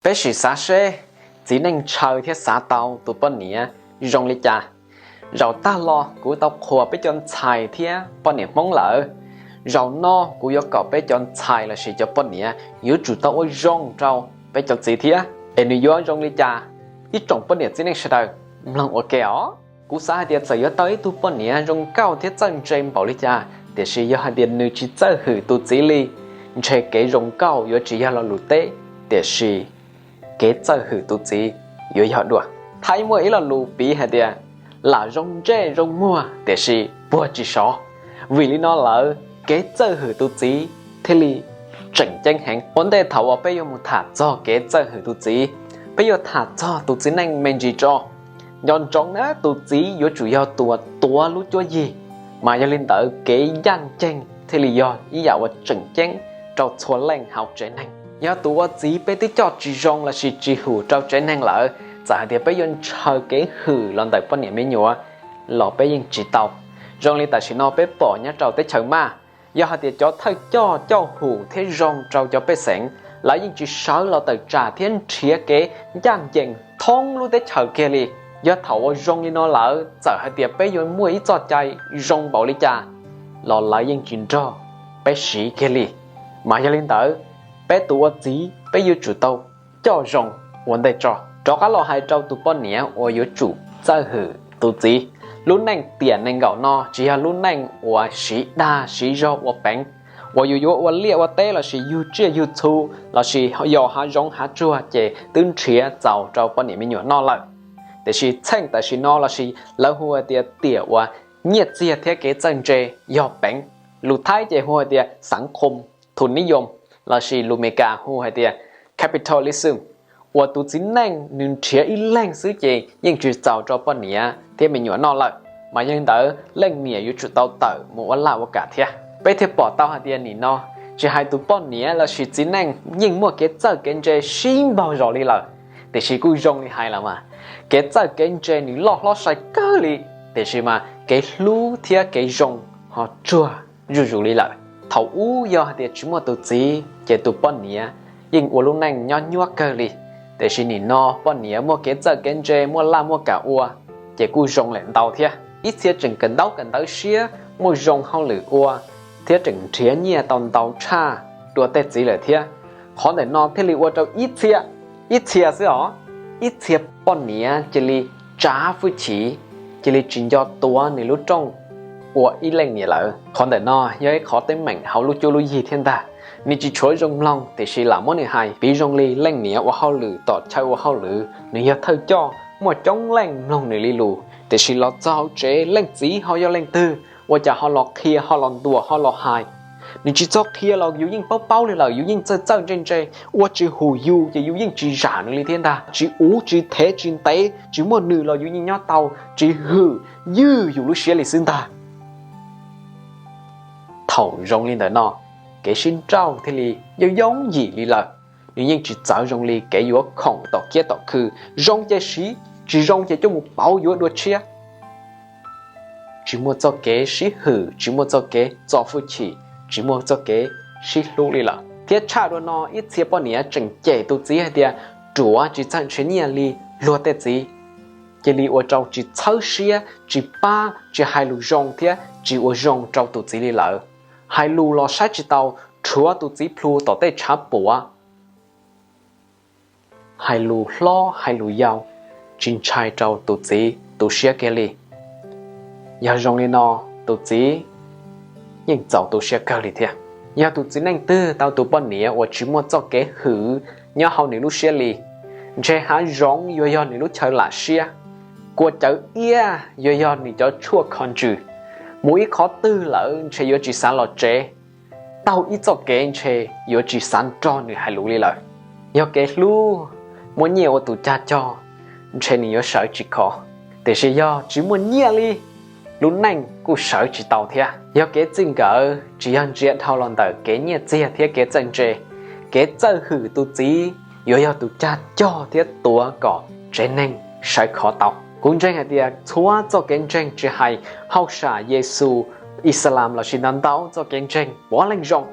Peb sim xav seb txiv neej ntshaw thiab xav tau tus poj niam zoo li cas. Zaum tag los kuv tau qhuas peb cov ntxhais thiab poj niam Hmoob lawm. Zaum no kuv yuav kom peb cov ntxhais lossis cov poj niam yuav tsum tau ua zoo rau peb cov txiv thiab. Es nws yuav zoo li cas? Ib tsoom poj niam txiv neej sawv daws, mloog ua ke os. Kuv xav hais tias txawm yuav tau ib tug poj niam zoo nkauj thiab txawj ntse npaum li cas, tiam sis yog hais tias nws tsis txawj hwm tus txiv li, ntshe kev zoo nkauj yuav tsis yog lo lus teb, tiam sis kev txawj hwm tus txiv yuav yog dua. Thaib muaj ib lo lus piv hais tias, lam zoo ntsej zoo muag tiam sis puag tsis sov. Vim li no lawm, kev txawj hwm tus txiv thiaj li tseem ceeb heev. Ua ntej thaum uas peb yuav mus tham txog kev txawj hwm tus txiv, peb yuav tham txog tus txiv neej me ntsis tso. Nco ntsoov na, tus txiv yuav tsum yog tus uas tuav lub cuab yig, mas yog li ntawd kev ncaj ncees thiaj li yog ib yam uas tseem ceeb rau txhua leej hauv tsev neeg. Yog tus ua txiv peb twb coj tsis zoo lossis tsis hum rau tsev neeg lawm, txawm hais tias peb yuav ntshaw kev hwm los ntawm poj niam me nyuam los peb yeej tsis tau. Zoo li tam sim no peb pom nyob rau teb chaws Maj, yog hais tias cov thawj coj coj hum thiab zoo rau cov pej xeem, lawv yeej tsis sawv los tawm tsam thiab nrhiav kev ncaj ncees thoob lub teb chaws kiag li. Yog thaum uas zoo li no lawm, txawm hais tias peb yuav muaj ib txoj cai zoo npaum li cas los lawv yeej tsis nrog peb siv kiag li. Mas yog li ntawd, peb tus ua txiv peb yuav tsum tau coj zoo ua ntej tso. Rov qab los hais rau tus poj niam uas yuav tsum txawj hwm tus txiv. Lub neej tiam nees nkaum no tsis yog lub neej uas siv dag siv zog ua peev, uas yus yuav ua liaj ua teb lossis yug tsiaj yug txhu lossis yos hav zoov hav tsuag ces twb nrhiav txaus rau poj niam me nyuam noj lawm. Tiam sis txheej tam sim no lossis lawv hu hais tias tiam uas nyiaj txiag thiab kev txawj ntse yog peev. Lus Thaib ces hu hais tias xav khom thum nib yom, lossis lus Meskas hu hais tias capitalism, uas tus txiv neej nws nrhiav ib leeg xwb ces yeej tsis txaus rau poj niam thiab me nyuam noj lawm. Mas yog li ntawd leej niam yuav tsum tau tawm mus ua laj ua kam thiab. Peb thiaj pom tau hais tias nim no tsis hais tus poj niam lossis txiv neej yeej muaj kev txawj kev ntse sib npaug zos li lawm. Tiam sis kuj zoo li hais los mas, kev txawj kev ntse nws loj hlob sai kawg li, tiam sis mas kev hlub thiab kev zoo ho tsuag zuj zus li lawm. Thaum ub yog hais tias tsis muaj tus txiv ces tus poj niam yeej ua lub neej nyob nyuaj kawg li. Tiam sis nim no poj niam muaj kev txawj kev ntse, muaj laj muaj kam ua, ces kuj zoo lawm ntau thiab. Ib txhia tseem kawm ntaub kawm ntawv siab, muaj zoo hauj lwm ua, thiab tseem nrhiav nyiaj tau ntau tshaj dua tej txiv lawm thiab. Qhov ntawm no thiaj li ua rau ib txhia, ib txhia xwb os, ib txhia poj niam cia li tsav hwj chim, cia li tsis nco tuav nws lub rooj ua ib leej niam lawm. Qhov ntawm no yog ib qhov teeb meem hauv lub cuab lub yig thiab ntag. Nws tsis tshuav zoo mloog, tiam sis lam muab nws hais piv zoo li leej niam ua hauj lwm tom chaw ua hauj lwm, nws yog thawj coj, muaj coob leej mloog nws li lus, tiam sis los txog hauv tsev leej txiv ho yog leej twg, ua cas ho los qhia, ho los ntuas, ho los hais. Nws tsis txhob qhia los yus yeej paub paub li lawm, yus yeej txawj txawj ntse ntse, ua tsis hum yus ces yus yeej tsis zam nws li thiab ntag. Tsis uv tsis thev tsis ntev, tsis muaj nws los yus yeej nyob tau, tsis hwm ywg yus lub siab li xwb ntag. Thaum zoo li ntawm no, kev sib nrauj thiaj li yooj yooj yim li lawm. Nws yeej tsis txawv zoo li kev yuav khoom tom kiab tom khw, zoo ces siv, tsis zoo ces coj mus pauv yuav dua tshiab. Tsis muaj txoj kev sib hwm, tsis muaj txoj kev txo hwj chim, tsis muaj txoj kev sib hlub li lawm. Thiab tshaj dua no, ib txhia poj niam tseem cem tus txiv hais tias ruam, tsis txawj nrhiav nyiaj li luag tej txiv, cia li ua rau tsis txhawb siab, tsis pab, tsis hais lus zoo thiab tsis ua zoo rau tus txiv li lawm. Hais lus los saib tsis taus, rhuav tus txiv plhu tom tej tshav puam. Hais lus hlob hais lus yau, tsis ntshai rau tus txiv tu siab kiag li. Yog zoo li no, tus txiv yeej txaus tu siab kawg li thiab. Yog tus txiv neej twg tau tus poj niam uas tsis muaj txoj kev hwm nyob hauv nws lub siab li, ntshe hav zoov yuav yog nws lub chaw lam siab, kua cawv iab yuav yog nws cov tshuaj kho ntsws, mus ib qhov twg lawm ntshe yuav tsis xav los tsev, taug ib txoj kev ntshe yuav tsis xav nrog nws hais lus li lawm. Yog kev hlub, muaj nyiaj ua tus cag cog, ntshe nws yuav sawv tsis khov. Tiam sis yog tsis muaj nyiaj li, lub neej kuj sawv tsis tau thiab. Yog kev txij nkawm, tsis yog ntsia dhau los ntawm kev nyiaj txiag thiab kev txawj ntse. Kev txawj hwm tus txiv yuav yog tus cag cog thiab tuav kom tsev neeg sawv khov tau. Kuv ntseeg hais tias txhua txoj kev ntseeg, tsis hais hauj sam, Yexus, Islam lossis ntau ntau txoj kev ntseeg puav leej zoo,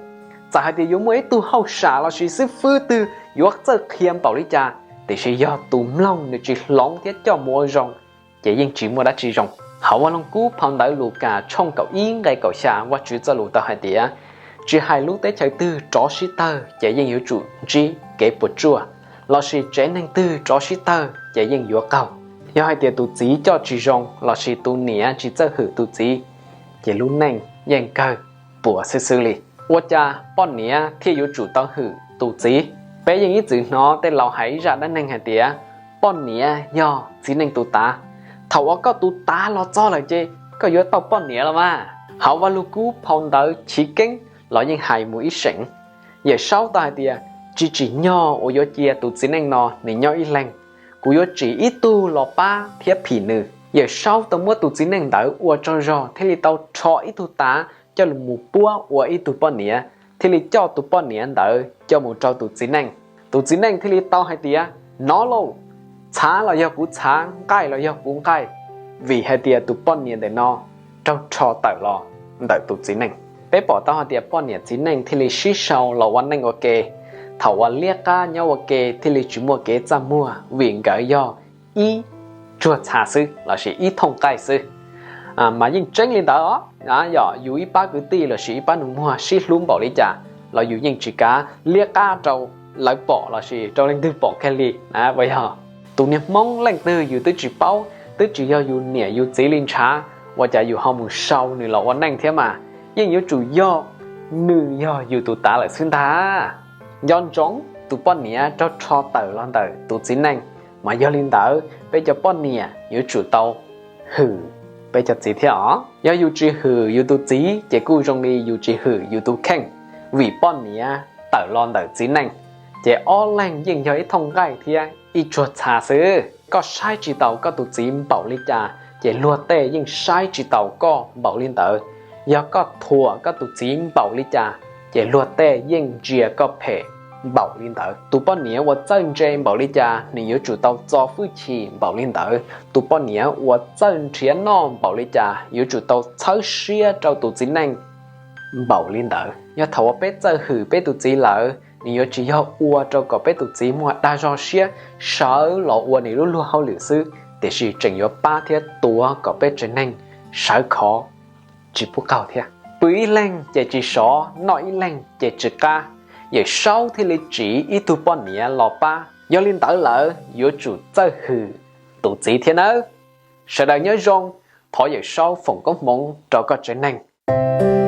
Txawm hais tias yuav muaj ib tug hauj sam lossis xib fwb twg yuav txawj qhia npaum li cas, tiam sis yog tus mloog nws tsis hloov thiab coj mus ua zoo, ces yeej tsis muaj dab tsi zoo. Hauv Vaj Lug Kub phau ntawv Lukas tshooj kaum ib nqe kaum xya, Vajtswv txoj lus tau hais tias, tsis hais lub teb chaws twg rov sib tawg ces yeej yuav tsum ntsib kev puas tsuaj, lossis tsev neeg twg rov sib tawg ces yeej yuav qaug. Yog hais tias tus txiv coj tsis zoo lossis tus niam tsis txawj hwm tus txiv, ces lub neej yeej kawg puas xwb xwb li. Ua cas poj niam thiaj yuav tsum tau hwm tus txiv? Peb yeej ib txwm hnov tej laus hais ib zaj dab neeg hais tias, poj niam yog txiv neej tus tav. Thaum uas koj tus tav los txog lawm ces koj yuav tau poj niam los mas. Hauv Vaj Lug Kub phau ntawv Chiv Keeb los yeej hais mus ib seem. Yawm Saub tau hais tias, tsis tsim nyog uas yuav cia tus txiv neej no nws nyob ib leeg, kuv yuav tsim ib tug los pab thiab phim nws. Yawm Saub tau muab tus txiv neej ntawd ua tsaug zog thiaj li tau rho ib tug tav coj los mus puab ua ib tug poj niam, thiaj li coj tus poj niam ntawd coj mus rau tus txiv neej. Tus txiv neej thiaj li tau hais tias, nov lauj, txhav los yog kuv txhav, nqaij los yog kuv nqaij, vim hais tias tus poj niam ntawm no raug rho tawm los ntawm tus txiv neej. Peb pom tau hais tias poj niam txiv neej thiaj li sib sau los ua neej ua ke. Thaum uas liab qab nyob ua ke thiaj li tsis muaj kev txaj muag vim nkawd yog ib tsuag txha xwb lossis ib thooj nqaij xwb. Mas yeej tseeb li ntawd os. Yog yus ib pab kwv tij lossis ib pab nus muag sib hlub npaum li cas los yus yeej tsis kav liab qab rau lawv pom lossis rau leej twg pom kiag li. Uas yog tus niag Hmoob leej twg yus twb tsis paub, twb tsis yog yus niam yus txiv li ntshav, ua cas yus ho mus sau nws los ua neej thiab mas? Yeej yuav tsum yog nws yog yus tus tav lawm xwb ntag. Nco ntsoov, tus poj niam raug rho tawm los ntawm tus txiv neej, mas yog li ntawd peb cov poj niam yuav tsum tau hwm peb cov txiv thiab os. Yog yus tsis hwm yus tus txiv ces kuj zoo li yus tsis hwm yus tus kheej, vim poj niam tawm los ntawm txiv neej, ces ob leeg yeej yog ib thooj nqaij thiab ib tsuag txha xwb. Koj saib tsis taus koj tus txiv npaum li cas ces luag tej yeej saib tsis taus koj npaum li ntawd. Yog koj thuam koj tus txiv npaum li cas ces luag tej yeej ntsia koj phem npaum li ntawd. Tus poj niam uas txawj ntse npaum li cas nws yuav tsum tau txo hwj chim npaum li ntawd. Tus poj niam uas txawj nrhiav noj npaum li cas yuav tsum tau txhawb siab rau tus txiv neej npaum li ntawd. Yog thaum uas peb txawj hwm peb tus txiv lawm, nws yuav tsis yog ua rau kom peb tus txiv muaj dag zog siab sawv los ua nws lub luag hauj lwm xwb, tiam sis tseem yuav pab thiab tuav kom peb tsev neeg sawv khov tsis pub qaug thiab. Pw ib leeg ces tsis sov, noj ib leeg ces tsis qab. Yawm Saub thiaj li tsim ib tug poj niam los pab. Yog li ntawd lawm yuav tsum txawj hwm tus txiv thiab nawb. Sawv daws nyob zoo, thov Yawm Saub foom koob hmoov rau koj tsev neeg.